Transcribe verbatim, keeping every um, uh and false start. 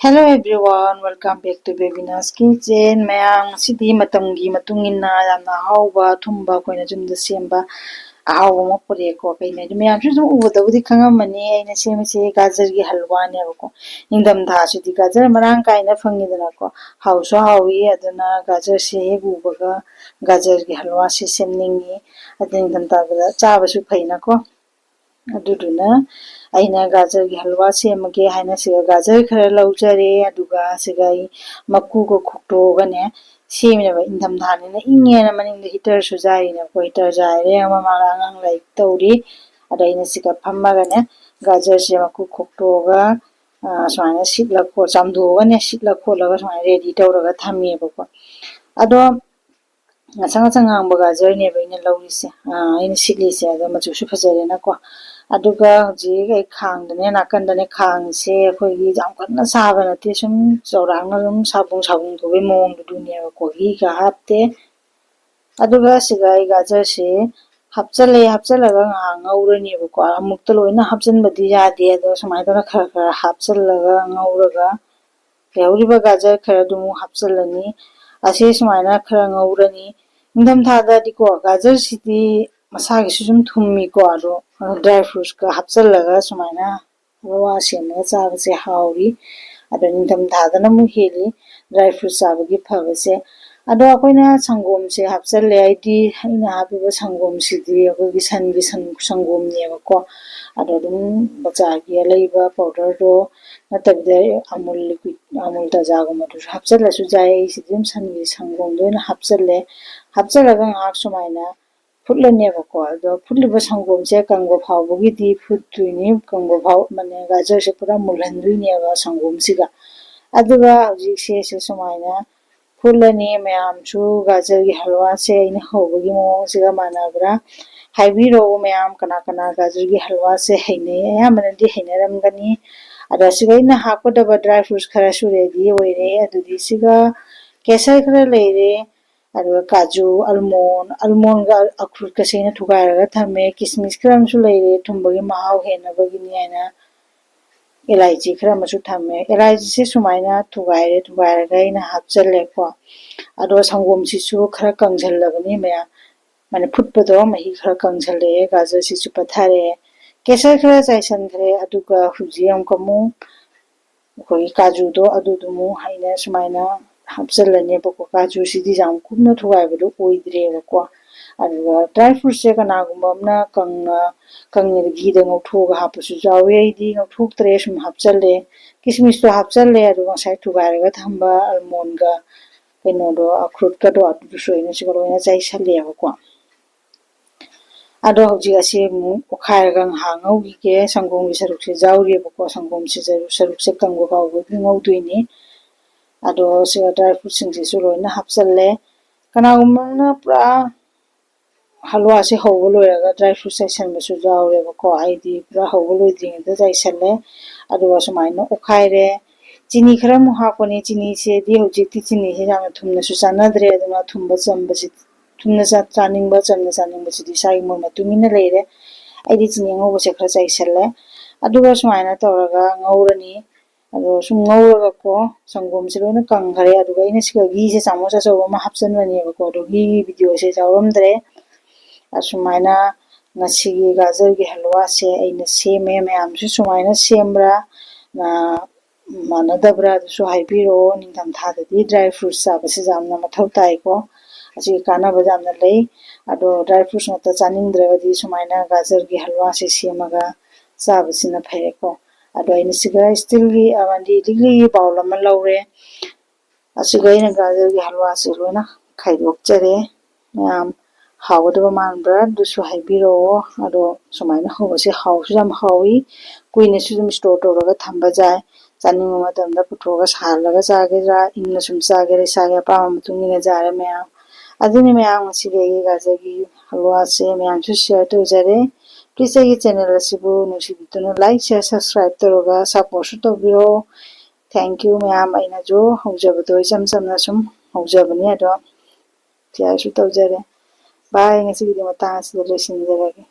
Hello everyone, welcome back to Bebina's Kitchen. ꯃꯌꯥꯝ, ꯉꯁꯤꯗꯤ ꯃꯇꯝꯒꯤ ꯃꯇꯨꯡ ꯏꯟꯅ ꯌꯥꯝꯅ ꯑꯍꯥꯎꯕ, ꯑꯊꯨꯝꯕ, ꯑꯩꯈꯣꯏꯅ ꯌꯨꯝꯗ ꯁꯦꯝꯕ ꯑꯍꯥꯎꯕ ꯑꯃ ꯄꯨꯔꯛꯑꯦꯀꯣ꯫ ꯀꯩꯅꯣ ꯍꯥꯏꯗꯤ, ꯃꯌꯥꯝꯁꯨ ꯑꯗꯨꯝ ꯎꯕꯗꯕꯨꯗꯤ ꯈꯪꯉꯝꯃꯅꯤ, ꯑꯩꯅ ꯁꯦꯝꯃꯤꯁꯦ ꯒꯥꯖꯔꯒꯤ ꯍꯜꯋꯥꯅꯦꯕꯀꯣ꯫ ꯅꯤꯡꯊꯝꯊꯥꯁꯤꯗꯤ ꯒꯥꯖꯔ ꯃꯔꯥꯡ ꯀꯥꯏꯅ ꯐꯪꯉꯤꯗꯅꯀꯣ, ꯍꯥꯎꯁꯨ ꯍꯥꯎꯏ꯫ ꯑꯗꯨꯅ ꯒꯥꯖꯔꯁꯦ ꯍꯦꯛ ꯎꯕꯒ ꯒꯥꯖꯔꯒꯤ ꯍꯜꯋꯥꯁꯦ ꯁꯦꯝꯅꯤꯡꯉꯤ꯫ ꯑꯗꯨ ꯅꯤꯡꯊꯝꯊꯥꯗ ꯆꯥꯕꯁꯨ ꯐꯩꯅꯀꯣ꯫ ꯑꯗꯨꯗꯨꯅ ꯑꯩꯅ ꯒꯥꯖꯔꯒꯤ ꯍꯜꯋꯥ ꯁꯦꯝꯃꯒꯦ ꯍꯥꯏꯅ ꯁꯤꯗ ꯒꯥꯖꯔ ꯈꯔ ꯂꯧꯖꯔꯦ, ꯑꯗꯨꯒ ꯁꯤꯒ ꯑꯩ ꯃꯀꯨꯒ ꯈꯣꯛꯇꯣꯛꯑꯒꯅꯦ ꯁꯦꯝꯃꯤꯅꯦꯕ꯫ ꯏꯪꯊꯝꯊꯥꯅꯤꯅ ꯏꯪꯉꯦꯅ ꯃꯅꯤꯡꯗ ꯍꯤꯇꯔꯁꯨ ꯌꯥꯏꯔꯤꯅꯦꯕꯀꯣ꯫ ꯍꯤꯇꯔ ꯌꯥꯏꯔꯦ, ꯃꯃꯥꯡꯗ ꯑꯉꯥꯡ ꯂꯥꯏꯔꯤꯛ ꯇꯧꯔꯤ꯫ ꯑꯗ ꯑꯩꯅ ꯁꯤꯗ ꯐꯝꯃꯒꯅꯦ ꯒꯥꯖꯔꯁꯦ ꯃꯀꯨ ꯈꯣꯛꯇꯣꯛꯑꯒ, ꯑ, ꯁꯨꯃꯥꯏꯅ ꯁꯤꯠꯂ ꯈꯣꯠ-, ꯆꯥꯝꯊꯣꯛꯑꯒꯅꯦ ꯁꯤꯠꯂ ꯈꯣꯠꯂꯒ ꯁꯨꯃꯥꯏꯅ ꯔꯦꯗꯤ ꯇꯧꯔꯒ ꯊꯝꯃꯦꯕꯀꯣ꯫ ꯑꯗꯣ ꯉꯁꯪ ꯉꯁꯪ ꯉꯥꯡꯕ ꯒꯥꯖꯔꯅꯦꯕ ꯑꯩꯅ ꯂꯧꯔꯤꯁꯦ, ꯑ, ꯑꯩꯅ ꯁꯤꯠꯂꯤꯁꯦ꯫ ꯑꯗꯣ ꯃꯆꯨꯁꯨ ꯐꯖꯔꯦꯅꯀꯣ꯫ ꯑꯗꯨꯒ ꯍꯧꯖꯤꯛ ꯑꯩ ꯈꯥꯡꯗꯅꯦ, ꯅꯥꯀꯟꯗꯅꯦ, ꯈꯥꯡꯁꯦ ꯑꯩꯈꯣꯏꯒꯤ ꯌꯥꯝ ꯀꯟꯅ ꯁꯥꯕ ꯅꯠꯇꯦ, ꯁꯨꯝ ꯆꯧꯔꯥꯛꯅ ꯑꯗꯨꯝ ꯁꯥꯕꯨꯡ ꯁꯥꯕꯨꯡ ꯇꯧꯕꯩ ꯃꯑꯣꯡꯗꯨꯗꯨꯅꯦꯕꯀꯣ꯫ ꯘꯤꯒ ꯍꯥꯞꯇꯦ꯫ ꯑꯗꯨꯒ ꯁꯤꯒ ꯑꯩ ꯒꯥꯖꯔꯁꯦ ꯍꯥꯞꯆꯜꯂꯦ꯫ ꯍꯥꯞꯆꯜꯂꯒ ꯉꯥꯏꯍꯥꯛ ꯉꯧꯔꯅꯦꯕꯀꯣ꯫ ꯑꯃꯨꯛꯇ ꯂꯣꯏꯅ ꯍꯥꯞꯆꯟꯕꯗꯤ ꯌꯥꯗꯦ, ꯑꯗꯣ ꯁꯨꯃꯥꯏꯅ ꯇꯧꯔ ꯈꯔ ꯈꯔ ꯍꯥꯞꯆꯜꯂꯒ ꯉꯧꯔꯒ ꯂꯩꯍꯧꯔꯤꯕ ꯒꯥꯖꯔ ꯈꯔꯗꯨ ꯑꯃꯨꯛ ꯍꯥꯞꯆꯜꯂꯅꯤ꯫ ꯑꯁꯤ ꯁꯨꯃꯥꯏꯅ ꯈꯔ ꯉꯧꯔꯅꯤ꯫ ꯅꯤꯡꯊꯝꯊꯥꯗꯗꯤꯀꯣ, ꯒꯥꯖꯔꯁꯤꯗꯤ ꯃꯁꯥꯒꯤꯁꯨ ꯁꯨꯝ ꯊꯨꯝꯃꯤꯀꯣ, ꯑꯗꯣ ꯗ꯭ꯔꯥꯏ ꯐ꯭ꯔꯨꯠꯁꯀ ꯍꯥꯞꯆꯜꯂꯒ ꯁꯨꯃꯥꯏꯅ ꯍꯜꯋꯥ ꯁꯦꯝꯃꯒ ꯆꯥꯕꯁꯦ ꯍꯥꯎꯔꯤ꯫ ꯑꯗꯣ ꯅꯤꯡꯊꯝꯊꯥꯗꯅ ꯑꯃꯨꯛ ꯍꯦꯜꯂꯤ ꯗ꯭ꯔꯥꯏ ꯐ꯭ꯔꯨꯠ ꯆꯥꯕꯒꯤ ꯐꯕꯁꯦ꯫ ꯑꯗꯣ ꯑꯩꯈꯣꯏꯅ ꯁꯪꯒꯣꯝꯁꯦ ꯍꯥꯞꯆꯜꯂꯦ꯫ ꯑꯩꯗꯤ, ꯑꯩꯅ ꯍꯥꯞꯄꯤꯕ ꯁꯪꯒꯣꯝꯁꯤꯗꯤ ꯑꯩꯈꯣꯏꯒꯤ ꯁꯟꯒꯤ ꯁꯟ-, ꯁꯪꯒꯣꯝꯅꯦꯕꯀꯣ꯫ ꯑꯗꯣ ꯑꯗꯨꯝ ꯕꯖꯥꯔꯒꯤ ꯑꯂꯩꯕ ꯄꯥꯎꯗꯔꯗꯣ ꯅꯠꯇꯕꯤꯗ ꯑꯃꯨꯜ ꯂꯤꯀ꯭ꯋꯤꯠ, ꯑꯃꯨꯜ ꯇꯥꯖꯥꯒꯨꯝꯕꯗꯨꯁꯨ ꯍꯥꯞꯆꯜꯂꯁꯨ ꯌꯥꯏ꯫ ꯑꯩꯁꯤꯗꯤ ꯑꯗꯨꯝ ꯁꯟꯒꯤ ꯁꯪꯒꯣꯝꯗ ꯑꯣꯏꯅ ꯍꯥꯞꯆꯜꯂꯦ꯫ ꯍꯥꯞꯆꯜꯂꯒ ꯉꯥꯏꯍꯥꯛ ꯁꯨꯃꯥꯏꯅ ꯐꯨꯠꯂꯅꯦꯕꯀꯣ꯫ ꯑꯗꯣ ꯐꯨꯠꯂꯤꯕ ꯁꯪꯒꯣꯝꯁꯦ ꯀꯪꯕ ꯐꯥꯎꯕꯒꯤꯗꯤ ꯐꯨꯠꯇꯣꯏꯅꯤ꯫ ꯀꯪꯕ ꯐꯥꯎ-, ꯃꯥꯅꯦ, ꯒꯥꯖꯔꯁꯦ ꯄꯨꯔꯥ ꯃꯨꯜꯍꯟꯗꯣꯏꯅꯦꯕ ꯁꯪꯒꯣꯝꯁꯤꯒ꯫ ꯑꯗꯨꯒ ꯍꯧꯖꯤꯛꯁꯦ ꯁꯤ ꯁꯨꯃꯥꯏꯅ ꯐꯨꯠꯂꯅꯤ꯫ ꯃꯌꯥꯝꯁꯨ ꯒꯥꯖꯔꯒꯤ ꯍꯜꯋꯥꯁꯦ ꯑꯩꯅ ꯍꯧꯕꯒꯤ ꯃꯑꯣꯡꯁꯤꯒ ꯃꯥꯟꯅꯕ꯭ꯔꯥ ꯍꯥꯏꯕꯤꯔꯛꯑꯣ꯫ ꯃꯌꯥꯝ ꯀꯅꯥ ꯀꯅꯥ ꯒꯥꯖꯔꯒꯤ ꯍꯜꯋꯥꯁꯦ ꯍꯩꯅꯩ? ꯑꯌꯥꯝꯕꯅꯗꯤ ꯍꯩꯅꯔꯝꯒꯅꯤ꯫ ꯑꯗ ꯁꯤꯒ ꯑꯩꯅ ꯍꯥꯞꯀꯗꯕ ꯗ꯭ꯔꯥꯏ ꯐ꯭ꯔꯨꯠꯁ ꯈꯔꯁꯨ ꯔꯦꯗꯤ ꯑꯣꯏꯔꯦ꯫ ꯑꯗꯨꯗꯤ ꯁꯤꯒ ꯀꯦꯁꯔ ꯈꯔ ꯂꯩꯔꯦ, ꯑꯗꯨꯒ ꯀꯥꯖꯨ, ꯑꯜꯃꯣꯟ, ꯑꯜꯃꯣꯟꯒ ꯑꯈ꯭ꯔꯨꯠꯀꯁꯦ ꯑꯩꯅ ꯊꯨꯒꯥꯏꯔꯒ ꯊꯝꯃꯦ꯫ ꯀꯤꯁꯃꯤꯁ ꯈꯔ ꯑꯃꯁꯨ ꯂꯩꯔꯦ, ꯊꯨꯝꯕꯒꯤ ꯃꯍꯥꯎ ꯍꯦꯟꯅꯕꯒꯤꯅꯤ ꯍꯥꯏꯅ꯫ ꯑꯦꯂꯥꯏꯆꯤ ꯈꯔ ꯑꯃꯁꯨ ꯊꯝꯃꯦ꯫ ꯑꯦꯂꯥꯏꯆꯤꯁꯦ ꯁꯨꯃꯥꯏꯅ ꯊꯨꯒꯥꯏꯔꯦ, ꯊꯨꯒꯥꯏꯔꯒ ꯑꯩꯅ ꯍꯥꯞꯆꯜꯂꯦꯀꯣ꯫ ꯑꯗꯣ ꯁꯪꯒꯣꯝꯁꯤꯁꯨ ꯈꯔ ꯀꯪꯁꯜꯂꯕꯅꯤ ꯃꯌꯥꯝ, ꯃꯥꯅ ꯐꯨꯠꯄꯗꯣ ꯃꯍꯤ ꯈꯔ ꯀꯪꯁꯜꯂꯛꯑꯦ, ꯒꯥꯖꯔꯁꯤꯁꯨ ꯄꯠꯊꯔꯛꯑꯦ, ꯀꯦꯁꯔ ꯈꯔ ꯆꯥꯏꯁꯟꯈ꯭ꯔꯦ꯫ ꯑꯗꯨꯒ ꯍꯧꯖꯤꯛ ꯑꯃꯨꯛꯀ ꯑꯃꯨꯛ ꯑꯩꯈꯣꯏꯒꯤ ꯀꯥꯖꯨꯗꯣ ꯑꯗꯨꯗꯨ ꯑꯃꯨꯛ ꯑꯩꯅ ꯁꯨꯃꯥꯏꯅ ꯍꯥꯞꯆꯜꯂꯅꯦꯕꯀꯣ꯫ ꯀꯥꯖꯨꯁꯤꯗꯤ ꯌꯥꯝ ꯀꯨꯞꯅ ꯊꯨꯒꯥꯏꯕꯗꯣ ꯑꯣꯏꯗ꯭ꯔꯦꯕꯀꯣ꯫ ꯑꯗꯨꯒ ꯗ꯭ꯔꯥꯏ ꯐ꯭ꯔꯨꯠꯁꯦ ꯀꯅꯥꯒꯨꯝꯕ ꯑꯃꯅ ꯀꯪꯅ, ꯀꯪꯅ ꯘꯤꯗ ꯉꯧꯊꯣꯛꯑꯒ ꯍꯥꯞꯄꯁꯨ ꯌꯥꯎꯋꯤ꯫ ꯑꯩꯗꯤ ꯉꯧꯊꯣꯛꯇ꯭ꯔꯦ, ꯁꯨꯝ ꯍꯥꯞꯆꯜꯂꯦ꯫ ꯀꯤꯁꯃꯤꯁꯇꯣ ꯍꯥꯞꯆꯜꯂꯦ, ꯑꯗꯨꯒ ꯉꯁꯥꯏ ꯊꯨꯒꯥꯏꯔꯒ ꯊꯝꯕ ꯑꯜꯃꯣꯟꯒ ꯀꯩꯅꯣꯗꯣ, ꯑꯈ꯭ꯔꯨꯠꯀꯗꯣ ꯑꯗꯨꯁꯨ ꯑꯩꯅ ꯁꯤꯒ ꯂꯣꯏꯅ ꯆꯥꯏꯁꯜꯂꯦꯕꯀꯣ꯫ ꯑꯗꯣ ꯍꯧꯖꯤꯛ ꯑꯁꯤ ꯑꯃꯨꯛ ꯑꯣꯠꯈꯥꯏꯔꯒ ꯉꯥꯏꯍꯥꯛ ꯉꯧꯈꯤꯒꯦ꯫ ꯁꯪꯒꯣꯝꯒꯤ ꯁꯔꯨꯛꯁꯦ ꯌꯥꯎꯔꯤꯕꯀꯣ, ꯁꯪꯒꯣꯝꯁꯦ ꯁꯔꯨꯛꯁꯦ ꯀꯪꯕ ꯐꯥꯎꯕꯒꯤ ꯉꯧꯗꯣꯏꯅꯤ꯫ ꯑꯗꯣ ꯁꯤꯒ ꯗ꯭ꯔꯥꯏ ꯐ꯭ꯔꯨꯠꯁꯤꯡꯁꯤꯁꯨ ꯂꯣꯏꯅ ꯍꯥꯞꯆꯜꯂꯦ꯫ ꯀꯅꯥꯒꯨꯝꯕ ꯑꯃꯅ ꯄꯨꯔꯥ ꯍꯜꯋꯥꯁꯦ ꯍꯧꯕ ꯂꯣꯏꯔꯒ ꯗ꯭ꯔꯥꯏ ꯐ꯭ꯔꯨꯠ ꯆꯥꯏꯁꯟꯕꯁꯨ ꯌꯥꯎꯔꯦꯕꯀꯣ꯫ ꯑꯩꯗꯤ ꯄꯨꯔꯥ ꯍꯧꯕ ꯂꯣꯏꯗ꯭ꯔꯤꯉꯩꯗ ꯆꯥꯏꯁꯜꯂꯦ꯫ ꯑꯗꯨꯒ ꯁꯨꯃꯥꯏꯅ ꯑꯣꯠꯈꯥꯏꯔꯦ꯫ ꯆꯤꯅꯤ ꯈꯔ ꯑꯃꯨꯛ ꯍꯥꯞꯄꯅꯤ꯫ ꯆꯤꯅꯤꯁꯤꯗꯤ ꯍꯧꯖꯤꯛꯇꯤ ꯆꯤꯅꯤꯁꯦ ꯌꯥꯝꯅ ꯊꯨꯝꯅꯁꯨ ꯆꯥꯟꯅꯗ꯭ꯔꯦ, ꯑꯗꯨꯅ ꯑꯊꯨꯝꯕ ꯆꯝꯕꯁꯤ, ꯊꯨꯝꯅ ꯆꯥ-, ꯆꯥꯅꯤꯡꯕ, ꯆꯝꯅ ꯆꯥꯅꯤꯡꯕꯁꯤꯗꯤ ꯏꯁꯥꯒꯤ ꯃꯣꯠ ꯃꯇꯨꯡ ꯏꯟꯅ ꯂꯩꯔꯦ꯫ ꯑꯩꯗꯤ ꯆꯤꯅꯤ ꯑꯉꯧꯕꯁꯦ ꯈꯔ ꯆꯥꯏꯁꯜꯂꯦ꯫ ꯑꯗꯨꯒ ꯁꯨꯃꯥꯏꯅ ꯇꯧꯔꯒ ꯉꯧꯔꯅꯤ꯫ ꯑꯗꯣ ꯁꯨꯝ ꯉꯧꯔꯒꯀꯣ, ꯁꯪꯒꯣꯝꯁꯦ ꯂꯣꯏꯅ ꯀꯪꯈꯔꯦ꯫ ꯑꯗꯨꯒ ꯑꯩꯅ ꯁꯤꯒ ꯘꯤꯁꯦ ꯆꯥꯃꯁ ꯑꯆꯧꯕ ꯑꯃ ꯍꯥꯞꯆꯤꯟꯕꯅꯦꯕꯀꯣ, ꯑꯗꯣ ꯘꯤꯒꯤ ꯚꯤꯗꯤꯑꯣꯁꯦ ꯌꯥꯎꯔꯝꯗ꯭ꯔꯦ꯫ ꯑꯁꯨꯃꯥꯏꯅ ꯉꯁꯤꯒꯤ ꯒꯥꯖꯔꯒꯤ ꯍꯜꯋꯥꯁꯦ ꯑꯩꯅ ꯁꯦꯝꯃꯦ꯫ ꯃꯌꯥꯝꯁꯨ ꯁꯨꯃꯥꯏꯅ ꯁꯦꯝꯕ꯭ꯔꯥ, ꯑ, ꯃꯥꯟꯅꯗꯕ꯭ꯔꯥ, ꯑꯗꯨꯁꯨ ꯍꯥꯏꯕꯤꯔꯛꯑꯣ꯫ ꯅꯤꯡꯊꯝꯊꯥꯗꯗꯤ ꯗ꯭ꯔꯥꯏ ꯐ꯭ꯔꯨꯠꯁ ꯆꯥꯕꯁꯦ ꯌꯥꯝꯅ ꯃꯊꯧ ꯇꯥꯏꯀꯣ꯫ ꯑꯁꯤꯒꯤ ꯀꯥꯟꯅꯕ ꯌꯥꯝꯅ ꯂꯩ꯫ ꯑꯗꯣ ꯗ꯭ꯔꯥꯏ ꯐ꯭ꯔꯨꯠꯁ ꯉꯥꯛꯇ ꯆꯥꯅꯤꯡꯗ꯭ꯔꯒꯗꯤ ꯁꯨꯃꯥꯏꯅ ꯒꯥꯖꯔꯒꯤ ꯍꯜꯋꯥꯁꯦ ꯁꯦꯝꯃꯒ ꯆꯥꯕꯁꯤꯅ ꯐꯩꯀꯣ꯫ ꯑꯗꯣ ꯑꯩꯅ ꯁꯤꯒ ꯏꯁꯇꯤꯜꯒꯤ, ꯑ, ꯍꯥꯏꯗꯤ ꯂꯤꯛꯂꯤꯒꯤ ꯕꯥꯎꯜ ꯑꯃ ꯂꯧꯔꯦ꯫ ꯑꯁꯤꯒ ꯑꯩꯅ ꯒꯥꯖꯔꯒꯤ ꯍꯜꯋꯥꯁꯦ ꯂꯣꯏꯅ ꯈꯥꯏꯗꯣꯛꯆꯔꯦ꯫ ꯃꯌꯥꯝ ꯍꯥꯎꯒꯗꯕ ꯃꯥꯟꯕ꯭ꯔꯥ, ꯑꯗꯨꯁꯨ ꯍꯥꯏꯕꯤꯔꯛꯑꯣ꯫ ꯑꯗꯣ ꯁꯨꯃꯥꯏꯅ ꯍꯧꯕꯁꯦ ꯍꯥꯎꯁꯨ ꯌꯥꯝ ꯍꯥꯎꯏ꯫ ꯀꯨꯏꯅꯁꯨ ꯑꯗꯨꯝ ꯏꯁꯇꯣꯔ ꯇꯧꯔꯒ ꯊꯝꯕ ꯌꯥꯏ꯫ ꯆꯥꯅꯤꯡꯕ ꯃꯇꯝꯗ ꯄꯨꯊꯣꯛꯑꯒ ꯁꯥꯍꯜꯂꯒ ꯆꯥꯒꯦꯔꯥ, ꯏꯪꯅ ꯁꯨꯝ ꯆꯥꯒꯦꯔꯥ, ꯏꯁꯥꯒꯤ ꯑꯄꯥꯝꯕ ꯃꯇꯨꯡ ꯏꯟꯅ ꯌꯥꯔꯦ ꯃꯌꯥꯝ꯫ ꯑꯗꯨꯅꯤ ꯃꯌꯥꯝ, ꯉꯁꯤꯒꯤ ꯑꯩꯒꯤ ꯒꯥꯖꯔꯒꯤ ꯍꯜꯋꯥꯁꯦ ꯃꯌꯥꯝꯁꯨ ꯁꯤꯌꯔ ꯇꯧꯖꯔꯦ꯫ ꯄ꯭ꯂꯤꯖ ꯑꯩꯒꯤ ꯆꯦꯅꯦꯜ ꯑꯁꯤꯕꯨ ꯅꯨꯡꯁꯤꯕꯤꯗꯨꯅ ꯂꯥꯏꯛ, ꯁꯤꯌꯔ, ꯁꯕꯁꯀ꯭ꯔꯥꯏꯕ ꯇꯧꯔꯒ ꯁꯞꯄꯣꯔꯠꯁꯨ ꯇꯧꯕꯤꯔꯣ꯫ ꯊꯦꯡꯀ꯭ꯌꯨ ꯃꯌꯥꯝ꯫ ꯑꯩꯅꯁꯨ ꯍꯧꯖꯕꯗꯣ ꯏꯆꯝ ꯆꯝꯅ ꯁꯨꯝ ꯍꯧꯖꯕꯅꯤ, ꯑꯗꯣ ꯁꯤꯌꯔꯁꯨ ꯇꯧꯖꯔꯦ꯫ ꯕꯥꯏ, ꯉꯁꯤꯒꯤꯗꯤ ꯃꯇꯥꯡ ꯑꯁꯤꯗ ꯂꯣꯏꯁꯤꯟꯖꯔꯒꯦ꯫